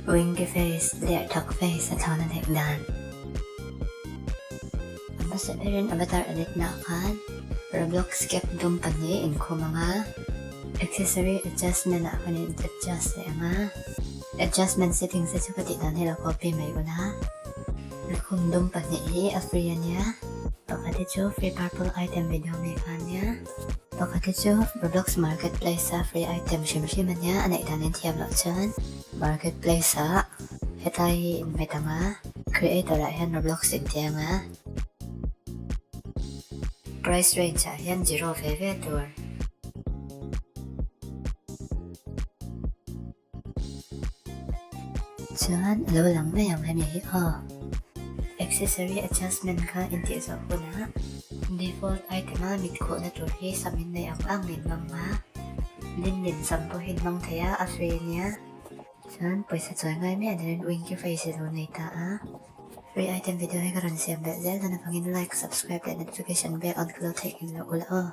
Winky face leh thak face a thlana theih dan. A hmasa berin avatar edit na ah khan Roblox cap dum pahnih inkhum ang a, accessory adjustment ah khan in adjust leh ang a, adjustment settings te chu ka tih dan hi lo copy mai ula. Lukhum dum pahnih hi a free a nia, pakhat hi chu free purple item video mi kha a nia, pakhat hi chu Roblox marketplace a free item hrim hrim a nia, a neih dan in thiam loh chuan marketplace ah hetlai hi in hmet ang a, creator ah hian Roblox in ti ang a, price range ah hian zero ve ve tur. Chuan a lo lang mai ang hemi hi aw. Accessory adjustment kha intih zawh hunah default item a mit khuhna tur hi sam in nei ang ang in hmang a, linen sam pawhin hmang thei a, a free ania. Chuan pawisa chawi ngai miah niin winky face hi lo nei ta a. Free item video hi ka rawn siam belh zel dan avangin like, subscribe leh notification bell on kha lo theihnghilh loh ula aw.